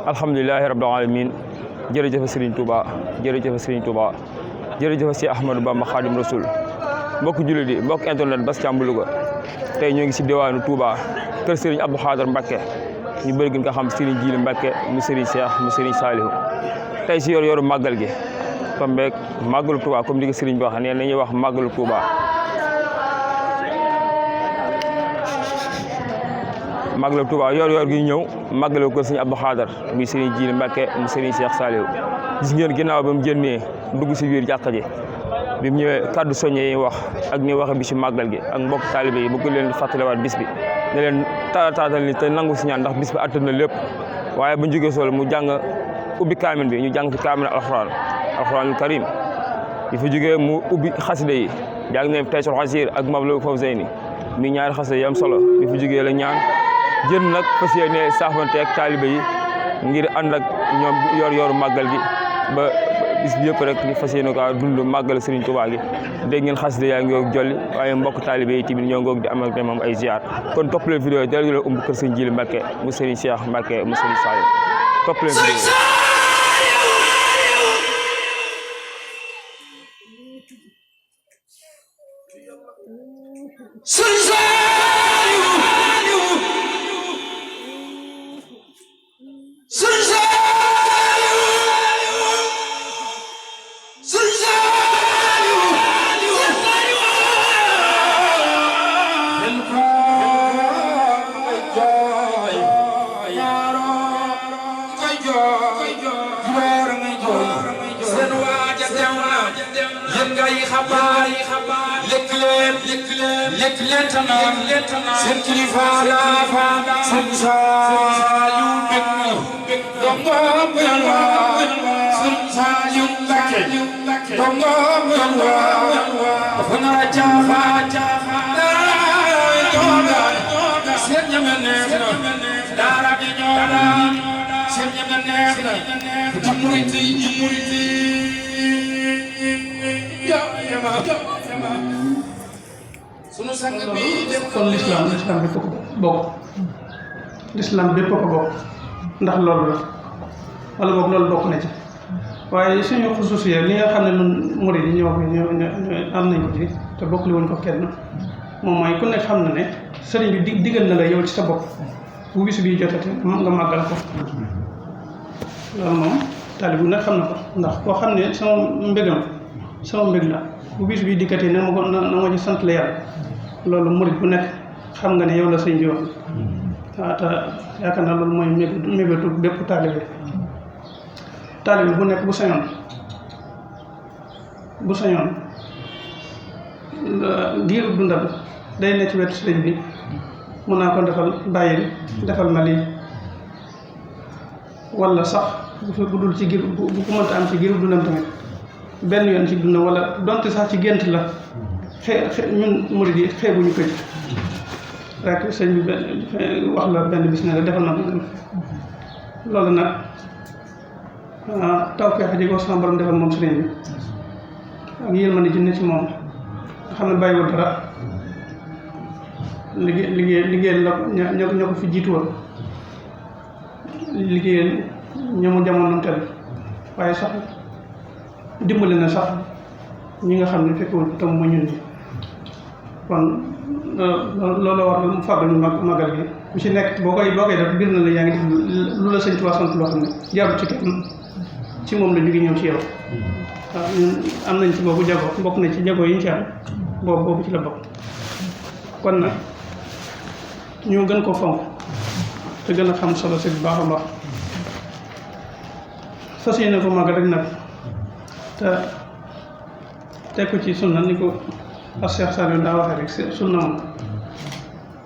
alhamdulilahi rabbil alamin jërëjëf Serigne Touba jërëjëf Serigne Touba jërëjëf si Ahmadou Bamba Khadim Rasoul mbokk jullit yi mbokk internet Bass Thiam bu Louga tey ñoo ngi si diwaanu Touba kër Serigne Abdou Khadre Mbacké ñu bëri gën nga xam Serigne Djily Mbacké mu Serigne Cheikh mu Serigne Saliou tey si yoru màggal gi tombeek màggalu Touba comme ni ko Serigne bi wax nee nañuy wax màggalu Touba màggalu Touba yor gi ñëw màggalu ko Serigne Abdou Khadre muy Serigne Djily Mbacké mu Serigne Cheikh Saliou gis ngeen ginnaaw ba mu génnee dugg si biir jàkka ji bi mu ñëwee kaddu soññe yi wax ak ni waxe bi si màggal gi ak mbokk taalibe yi bëgg leen fàttaliwaat bis bi ne leen taatal ni te nangu si ñaan ndax bis bi attan na lépp waaye bu ñu jógee sol mu jàng ubbi kaamin bi ñu jàng fi kaamin alxuraanul karim bi fi jógee mu ubbi xasida yi jàng ne Taysiroul Assir ak Matlabul Fawzayni mi ñaari xasida yi am solo bi fi jógee la ñaan jën nag fas yéene saafante ak taalibe yi ngir ànd ak ñoom yoru màggal gi ba bis bi yëpp rek ñu fas yéene ko dund màggal Serigne Touba gi dégg ngeen xasida yaa ngi yoog jolli waaye mbokk taalibe yi tamit ñoo ngoog di am ak moom ay ziar kon topp leen vidéo yi dara leen umb kër Serigne Djily Mbacké mu Serigne Cheikh Mbacké mu Serigne Saliou topp leen vidéo lekk leen seen kilifa la seen Saliou bëgg na dongom yàlla seen Saliou Mbacké dongom yàlla dafa nar a caaxaan seen ñeme neex na daara bi ñoo daan seen ñeme neex na ci murit yi sunu sang bi kon l'islam bépp ko bokk l'islam bépp ko bokk ndax loolu la wala boog loolu bokk na ci waaye suñu xususiya li nga xam ne ñun murid yi ñoo am nañ ko ci te bokk li woon ko kenn moom mooy ku nekk xam na ne sëriñ bi digal na la yow ci sa bopp bu bis bi jotati nga màggal ko loolu moom taalib bu nekk xam na ko ndax koo xam ne sama mbég la bu bis bi dikkatee na ma ci sant la yàlla loolu murid bu nekk xam nga ne yow la sëñ bi wax waaw te yaakaar naa loolu mooy mébétu bépp taalibe bu nekk bu sañoon diiru dundal day ne ci wetu sëriñ bi mun naa ko defal bàyyil defal ma lii wala sax bu dul ci gir bu ko mënta am ci giru dundam tamit benn yoon ci dund wala donte sax ci gént la ñun murid yi xeebuñu ko ci rek sëñ bi wax la benn bis ne la defal na ko loolu nag tawfeex ji ko sama borom defal moom sëriñ bi ak yërmande ji ne ci moom nga xam ne bàyyiwul dara liggéey la ñoo ko fi jiitu woon liggéeyal ñoomu jamono tel waaye sax dimbali na sax ñi nga xam ne fekkul tam mu ñun ñi kon loolu war mu fàggal ñu magal gi ku ci nekk boo koy def bir na la yaa ngi def lu la sëñ Tuubaa sant loo xam ne jarul ci kenn ci moom la ñu ngi ñëw ci yow waaw ñun am nañ ci boobu jago bokk na ci jago yi ñu ci am boobu ci la bokk kon nag ñu gën ko fonk te gën a xam solo si bu baax a baax fas yéene ko magal rek nag te teg ko ci sunna ni ko Cheikh Saliou daa waxee rek sunna moom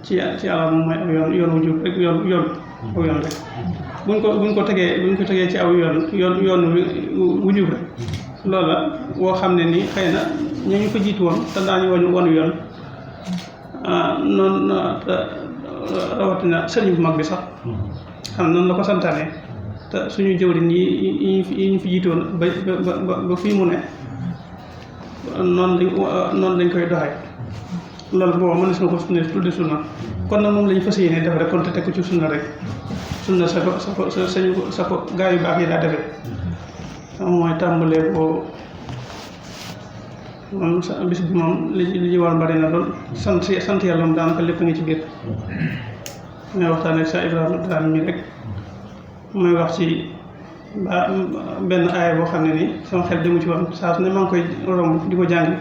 ci alal moom mooy aw yoon wu jub rek yoon rek buñ ko tegee ci aw yoon wu jub rek loola woo xam ne ni xëy na ñu ko jiitu woon te daañu wonu yoon noonu rawatina sëriñ bu mag bi sax xam noonu la ko santaane te suñu jëwriñ yi ñu fi jiitu woon ba fii mu ne noonu lañ koy doxee loolu booba mënees na ko tudde sunna kon nag moom lañ fas yéene def rek kon te teg ko ci sunna rek sunna sa ko gaa yu baax yi daa defee mooy tàmbalee ko moom bis bi moom li ci war bari na lool sant yàlla moom daanaka lépp ngi ci biir may waxtaan ak sa Ibrahima daan mi rek muy wax ci benn aaya boo xam ne ni sama xel demu ci woon saa su ne maa ngi koy romb di ko jàng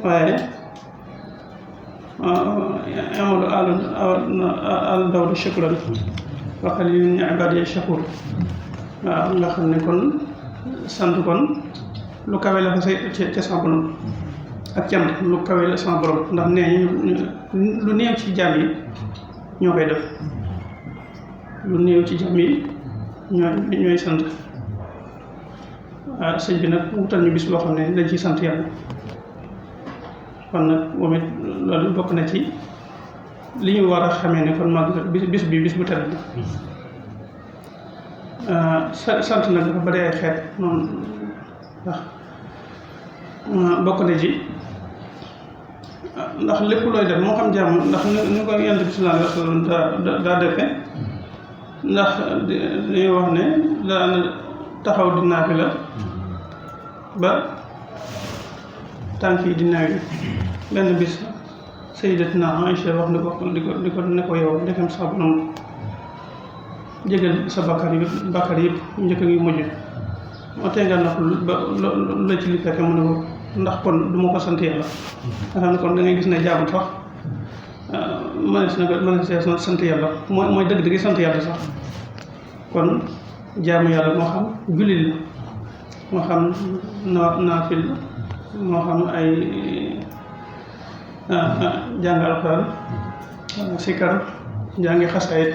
waaye amalu al dawdu shukran wa qalilun min ibadiya shakur waaw nga xam ne kon sant kon lu kawe la fa ca sama borom ak cant lu kawe la sama borom ndax nee lu néew ci jaam yi ñoo koy def lu néew ci jaam yi ñooy sant sëñ bi nag wutal ñu bis boo xam ne dañ ciy sant yàlla kon nag moom it loolu bokk na ci li ñu war a xamee ne kon mag bis bu tedd la sant nag dafa bari ay xeet noonu ndax bokk na ci ndax lépp looy def moo xam jàmm ndax ni ko Yonent bi sallallahu alayhi wa sallam daa defee ndax dañuy wax ne daan taxaw di naafila ba tànk yi di nawi benn bis Sayyidatina Aïcha wax ne ko ne ko yow ndekam sa borom jégal sa bakkar yëpp njëkk ngi mujj moo tee nga nax ba la ci li fekke mu ne ko ndax kon du ma ko sant yàlla nga xam ne kon da ngay gis ne jaamu sax mënees na sant yàlla mooy dëgg-dëgg sant yàlla sax kon jaamu yàlla moo xam jullit la moo xam naafil la moo xam ay jàng alxuraan sikar jàngi xasaayit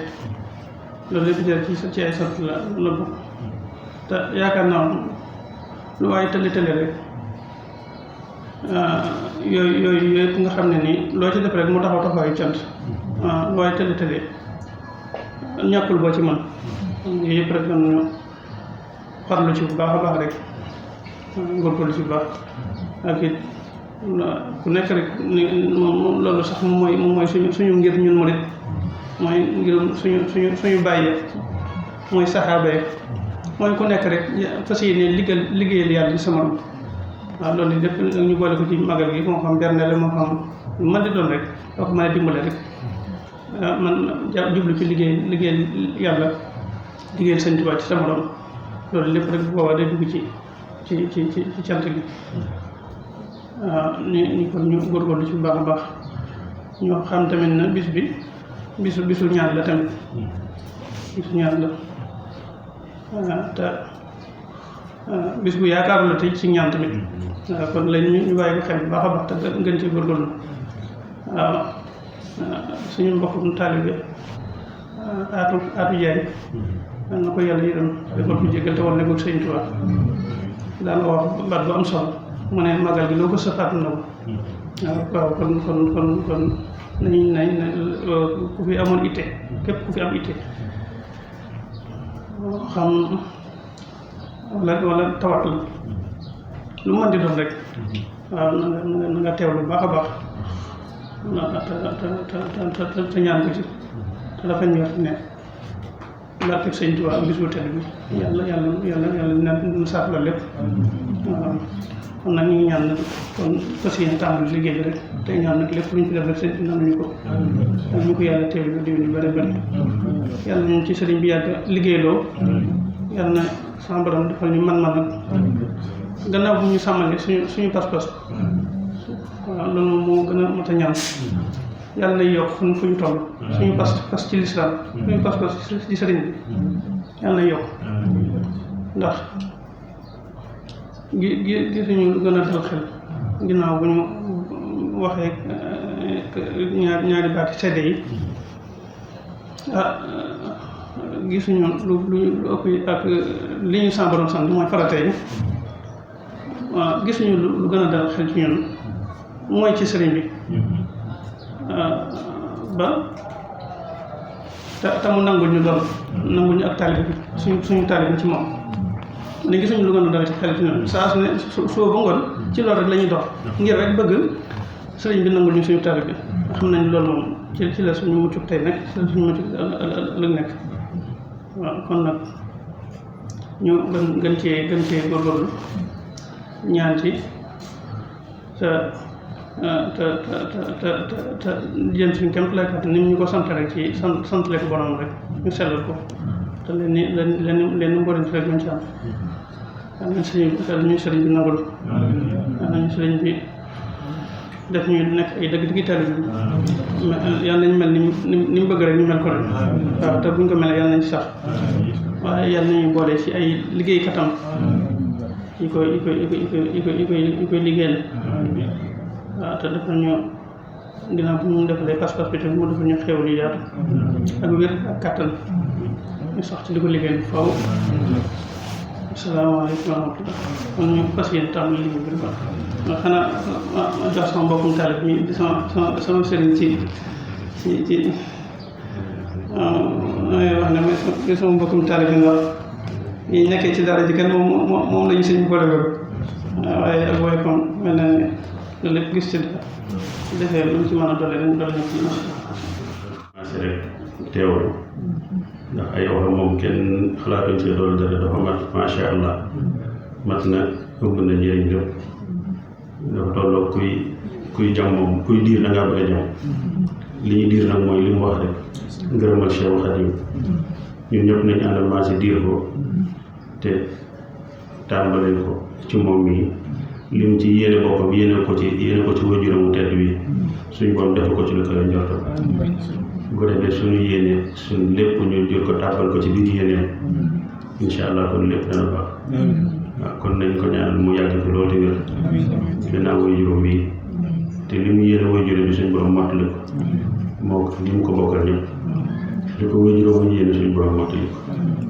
loolu lépp jël ci ay sant la bokk te yaakaar naa lu waaye tëli rek yooyu yëpp nga xam ne nii loo ci def rek mu taxaw taxawaayu cant lu waaye tëli ñàkkul boo ci man yooyu yëpp rek man ñu farlu ci bu baax a baax rek góorgóorlu ci bu baax ak it ku nekk rek moom loolu sax moom mooy suñu ngir ñun murit mooy ngirum suñu bàyyi mooy saxaaba yi mooy ku nekk rek fas yéene liggéeyal yàlla ci sama waaw loolu lépp ñu boole ko ci magal gi moo xam berne la moo xam lu mën di doon rek doo ko mën a dimbale rek man jublu ci liggéeyal yàlla liggéeyal Sëñ Tuubaa ci sama doom loolu lépp rek bu boobaa day dugg ci cant gi waaw ñu kon ñu góorgóorlu ci bu baax a baax ñoo xam tamit na bis bi bisu ñaan la tamit bisu ñaan la te bis bu yaakaaru la tey ci ñaan tamit waaw kon lañ ñu bàyyi ko xel bu baax a baax te gën ci góorgóorlu waaw suñu mbokkum taalibe aatu jaay man na ko yàlla yërëm defal ko jégal te war ne ko Sëñ Tuubaa daan wax baat bu am solo mu ne magal gi loo ko safaat na ko waaw kon nañ ku fi amoon itte képp ku fi am itte xam wala tawat la lu mën di doon rek waaw na nga teewlu baax a baax te ñaan ko ci te dafa ñor ne barkeb Sëñ Tuubaa ak bis bu tedd bi yàlla dina saafara lépp waaw kon nag ñu ngi ñaan nag kon fas yéene tàmbali liggéey bi rek te ñaan nag lépp lu ñu fi def rek sëñ bi nanuñu ko ak ñu ko yàlla teewlu ba diwén yu bëri bëri yàlla ñu ci sëriñ bi yàgg liggéeyloo yàlla na sama borom defal ñu man-man nag gannaaw bu ñu sàmmale suñu pas-pas waaw loolu moo gën a mat a ñaan yàlla nay yokk fu ñu toll suñu pas ci lislaam suñu pas-pas ci sëriñ bi yàlla nay yokk ndax gisuñu lu gën a dal xel ginnaaw bu ñu waxee ñaari baati sedde yi gisuñu lu ëpp ak li ñu sa borom sant mooy farata yi waaw gisuñu lu gën a dal xel ci ñun mooy ci sëriñ bi ba te mu nangul ñu doon nangul ñu ak taalibe bi suñu taalibe ci moom ne gisuñu lu gën a dal ci xel ci ñun saa su ne soo ba ngoon ci loolu rek la ñuy dox ngir rek bëgg sëriñ bi nangul ñu suñu taalibe bi xam nañ loolu moom ci la suñu muccuk tey nekk ci la suñu muccuk ëllëg nekk waaw kon nag ñu gën cee góorgóorlu ñaan ci te jëm suñu kéem lay kat ni ñu ko sant rek ci sant leen borom rek ñu sellal ko te leen mboriñ rek ñu ci am yal nañu sëriñ bi nangul yal nañu sëriñ bi def ñu nekk ay dëgg taalibe bi yal nañu mel ni mu bëgg rek ñu mel ko rek waaw te buñ ko mel yal nañ ci sax waaye yal nañu boole ci ay liggéeykatam yi koy liggéeyal waaw te def nañu ginnaaw bu ñu defalee pas-pas bi tamit mu defal ñu xew li yaatu ak wér ak kàttan ñu sax ci di ko liggéeyal faw asalaamaaleykum wa rahmatulah kon ñu fas yéene tàmbali liggéey bi quoi ndax xanaa ma jox sama mbokkum taalib mi di sama sëriñ ci wax ne mooy sama mbokkum taalib bi ndax ñi nekkee ci dara ji kenn moom la ñu sëñ bi ko defee waaye ak waaye kon mel na ne loolu lépp gis ci dara defee lu mu ci mën a doole dañ doole ñu ci marché rek teewlu ndax ay wax moom kenn xalaatuñ see doolu dara dafa mat macha allah mat na ëmb na njëriñ lépp dafa tolloo kuy jam moom kuy diir da ngaa bëgg a jam li ñu diir nag mooy li mu wax rek ngërëmal Cheikh Khadim ñun ñëpp nañ àndal marché diir ko te tàmbalee ko ci moom mi li mu ci yéene boppam yéene ko ci waajuram mu tedd bi suñ borom defal ko ci lu kawe njortam bu ko defee suñu yéene suñ lépp ñu jël ko tàbbal ko ci biir yéeneen incha allah kon lépp dana baax waaw kon nañ ko ñaanal mu yàgg fi loolu te wér gannaaw waajuram bi te li mu yéene waajuram bi suñ borom mottali ko moo li mu ko bokkal ñëpp li ko waajuram mu yéene suñ borom mottali ko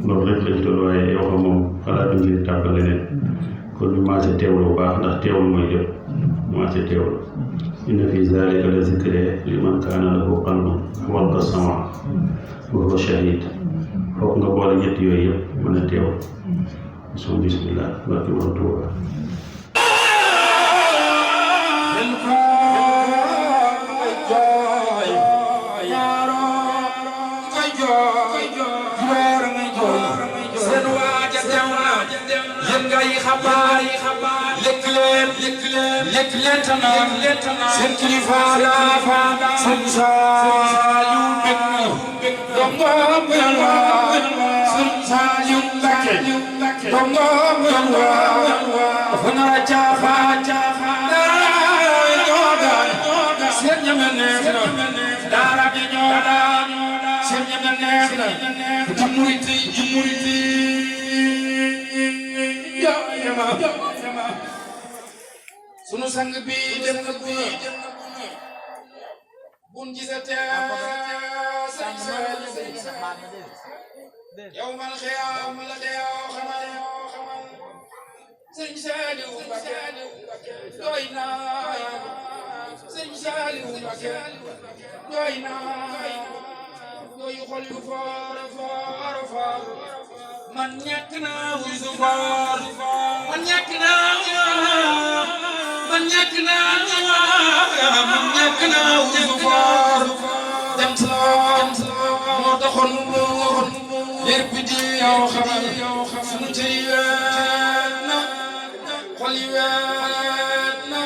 loolu rek lañ toll waaye yow xam moom xalaatuñ ci tàbbal leneen kon ñu maase teewlu bu baax ndax teewlu mooy lépp maase teewlu inna fi zalika la zikre liman kaana lahu qalbun aw alqa sama wa huwa shahid foog nga boole ñett yooyu yëpp mën a teewlu son bismillah barke borom Tuuba lekk leen tanaan seen kilifa la seen Saaliw bég na dongom yàlla seen Saaliw Mbàkke dongom yàlla dafa nar a caaxaan ñoo daan seen ñeme neex na daara bi ñoo daan seen ñeme neex na di muriti sunu sang bi dem na bu bun gisatee sang yow mal xiyaam la deew xamal sëñ Saaliw Mbàkke doy na sëñ Saaliw Mbàkke doy na doy xol yu foor man ñàkk naa wuy su foor man ñàkk naa wuyu foor dem moo taxoon leer bi di yow xamal sunu tey weet na xol yi weet na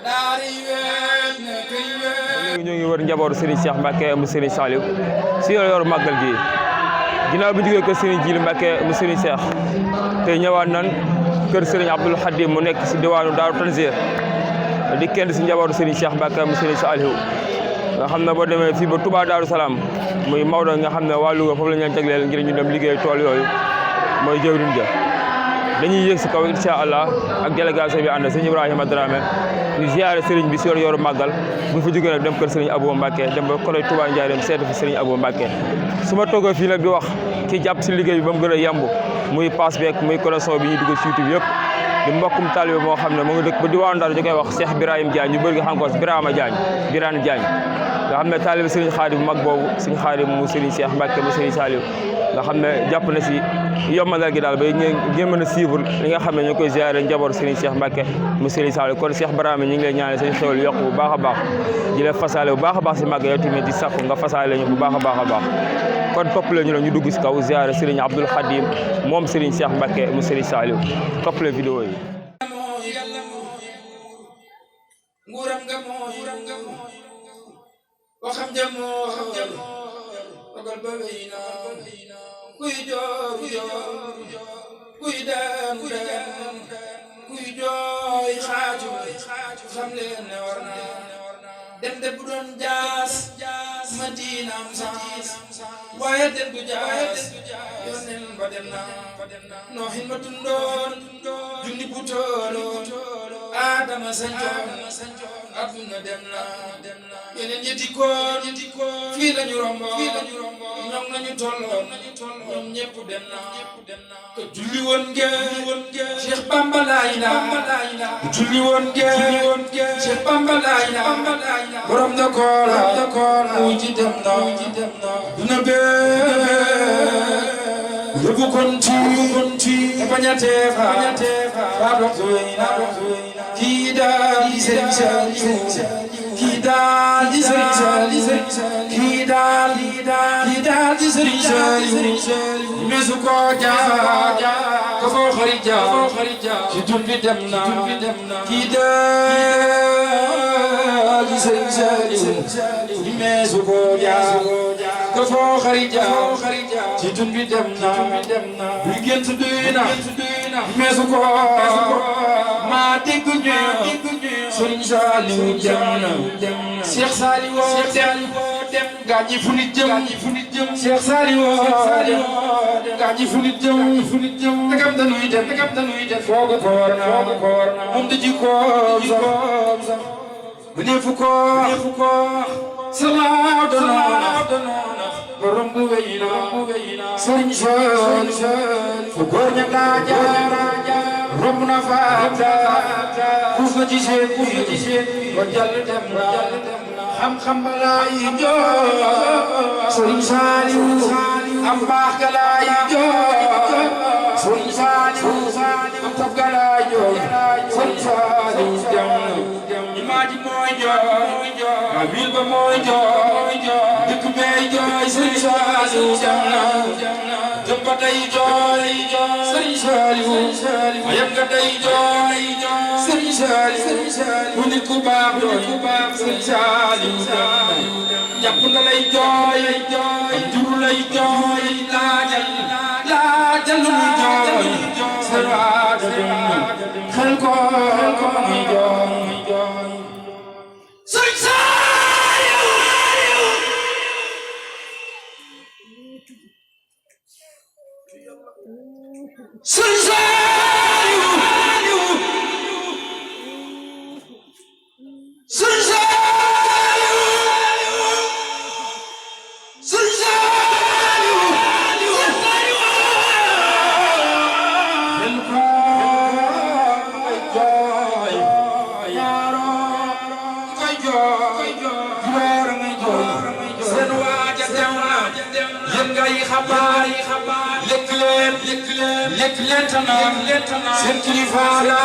daar yi weet na kay weet ñu ngi wër njabootu Serigne Cheikh Mbacke mu Serigne Saliou si yor màggal gi ginnaaw bi jógee kër Serigne Djily Mbacke mu Serigne Cheikh te ñëwaat nan kër Serigne Abdoul Khadim mu nekk si diwaanu Daaru Tanzir di kenn si njabootu Serigne Cheikh Mbacke mu Serigne Saliou nga xam ne boo demee fii ba Touba Daaru Salaam muy Maodo nga xam ne waa Louga foofu la ñu leen jagleel ngir ñu dem liggéey tool yooyu mooy jëwriñ ja dañuy yéeg si kaw incha allah ak délégation bi ànd sëñ Ibrahima Dramé ñu ziare Serigne bi si yoru màggal bu fa jógee nag dem kër Serigne Abou Mbacke dem ba koroy Touba Ndiaye dem seetu fi Serigne Abou Mbacke su ma toogee fii nag di wax ki jàpp si liggéey bi ba mu gën a yemb muy pass beeg muy connexion bi ñuy dugg si YouTube yëpp di mbokkum taalibe moo xam ne mu ngi dëkk ba diwaanu Ndar ñu koy wax Cheikh Birahim Diagne ñu bëri nga xam ko Birama Diagne nga xam ne taalibe Serigne Khadim bu mag boobu Serigne Khadim mu Serigne Cheikh Mbacke mu Serigne Saliou nga xam ne jàpp na si yombalal gi daal ba ngeen mën a suivre li nga xam ne ñu koy ziare njaboot Serigne Cheikh Mbacke mu Serigne Saliou kon Cheikh Barame ñu ngi lay ñaanal seen xewal yokk bu baax a baax di la fasaale bu baax a baax si màgg yow tamit di sàkku nga fasaale ñu bu baax a baax a baax kon topp la ñu dugg si kaw ziare Serigne Abdoul Khadim moom Serigne Cheikh Mbacke mu Serigne Saliou topp la vidéo yi. nguuram nga mooy waxam ja mooy dogal ba wéy na kuy jooru joor kuy daanu daan kuy jooy xaaju xam leen ne war na dem de bu doon jaas Madina am saas waaye dem du jaas yónneen ba dem na nooxin ma tundoon junni bu tooloon Adama sanjoon adduna dem na yeneen ñetti koor fii lañu romboon ñoom lañu tolloon ñoom ñëpp dem na ko julli woon ngeen Cheikh Bamba laay na julli woon ngeen Cheikh Bamba laay na borom na koora mu ci dem na duna bee yóbbu konti bañatee fa kii daal di Serigne Saliou kii daal di Serigne Saliou kii daal di Serigne Saliou mesu ko jaar ko foo xari jaar ci dun bi dem na kii daal di Serigne Saliou mesu ko jaar ko foo xari jaar ci dun bi dem na bi gént duy na mesu ko maa dégg ñu Serigne Saliou dem na Cheikh Saliou dem gaañi fu nit jëm Cheikh Saliou dem gaañi fu nit jëm tegam dañuy dem foogu koor na moom da jikkoom sax bu ne fu ko salaaw donoona borom bu wéy na Serigne Saliou fu góor ña daa jaar romb na faata kuuf na ci seen ba jàll dem na xam-xam ba laay jox Serigne Saliou am baax ga laay jox Serigne Saliou am tab ga laay jox Serigne Saliou dem na imaaji mooy jooy abil ba mooy jooy dëkk bey jooy Serigne Saliou dem na jëmba day jooy Serigne Saliou ayam nga day jooy Serigne Saliou mu nit ku baax jooy Serigne Saliou ñàpp na lay jooy juru lay jooy laajal lu muy jooy Serigne xel ko muy jooy Serigne Saliou Serigne lekk leen tanaan seen kilifa la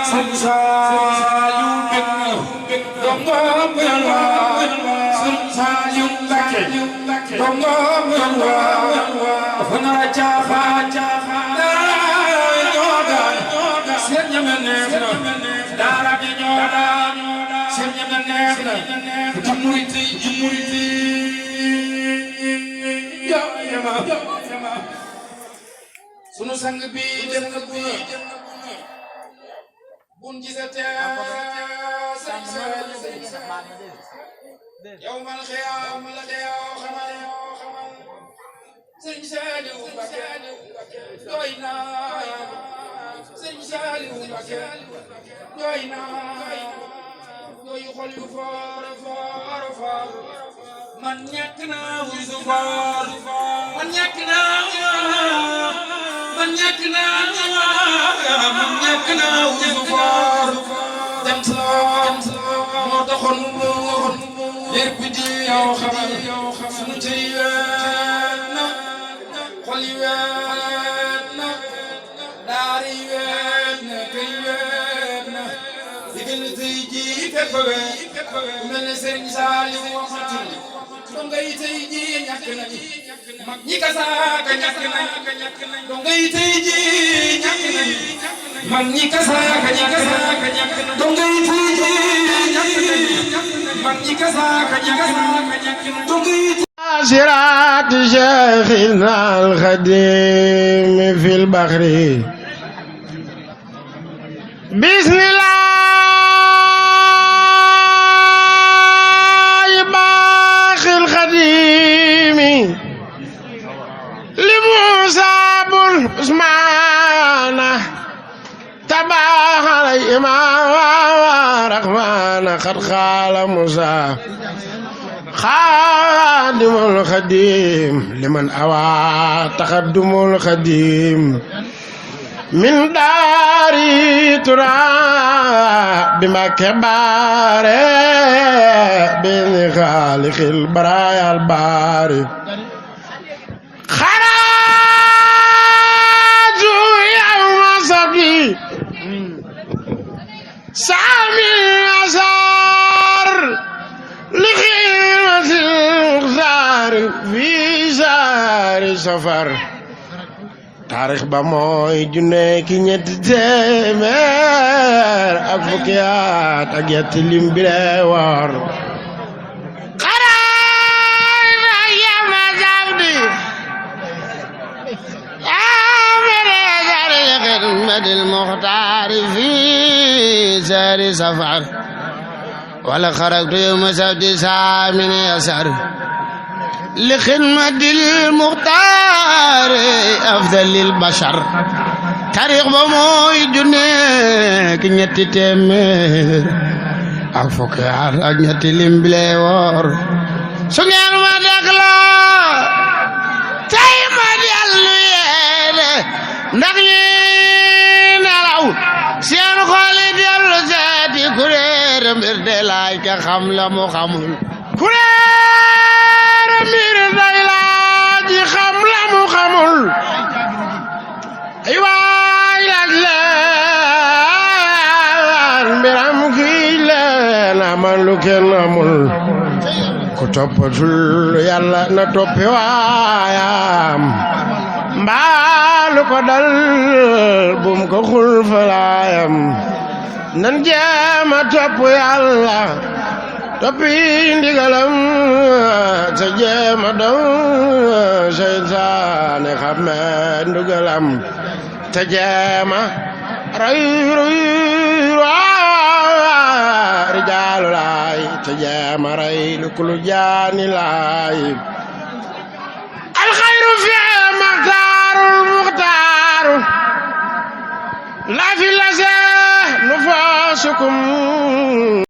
Serigne Saliou bég na dongom yan waa Serigne Saliou Mbacké dongom yan waa dafa nar a caaxaan ñoo daan seen ñeme neex na daara bi ñoo daan seen ñeme neex na di murit sunu sang bi dem na bun gisatee sang yow mal xiyaam la deew xamal Serigne Saliou Mbacké doy na Serigne Saliou Mbacké doy na doy xol yu foor man ñàkk naa wuyu foor man ñàkk naa wuyu foor dem moo taxoon leer bi di yow xamal sunu tey na xol yi weet na daar yi weet na kay weet na digal tey ji fépp weet mel ne Serigne Saliou waxatul donga yi tey ji ñàkk nañu mag ñi kasaaka ñàkk nañu donga yi tey ji ñàkk nañu mag ñi kasaaka ñàkk nañu donga yi tey ji ñàkk nañu mag ñi kasaaka ñàkk nañu donga yi صراط شيخنا الخديم في البحر بسم الله باخ الخديم لموسى بن عثمان تباه الإمام رحمن قد قال موسى خادم الخديم لمن أوى تقدم الخديم من داري ترى بما كبار بين خالق البرايا الباري خرجوا يوم صبي سامي أسار لخيمة المختار في شهر سفر taarix ba mooy junne ki ñetti téeméer ak fukki at ak yetti lim bi lee war xaraay na yema sabdi amere jari xidmatil muxtaar fi sari safar wala xarajtu yawma sabti saamini yasar لخدمة المختار أفضل البشر تاريخ بموي جنيك نيتي تيمير أفوك عرق نيتي لمبليور سنين ما دخلا تايما ديالو يالي نغني نراو سين خالي ديالو زادي كرير مرد لايك خملا مو خمول mir day laaji xam la mu xamul ay waay laaj leen mbiram kii leen amal lu kenn amul ku toppatul yàlla na toppi waayam mbaalu ko dal bum ko xul falaayam nan jéema topp yàlla toppi ndigalam sa jéema daw seytaane xame ndugalam te jéema ray rijaalu laay te jéema ray lukulu jaani laay alxayru fi maxtaarul muxtaaru la fi lase nufaasukum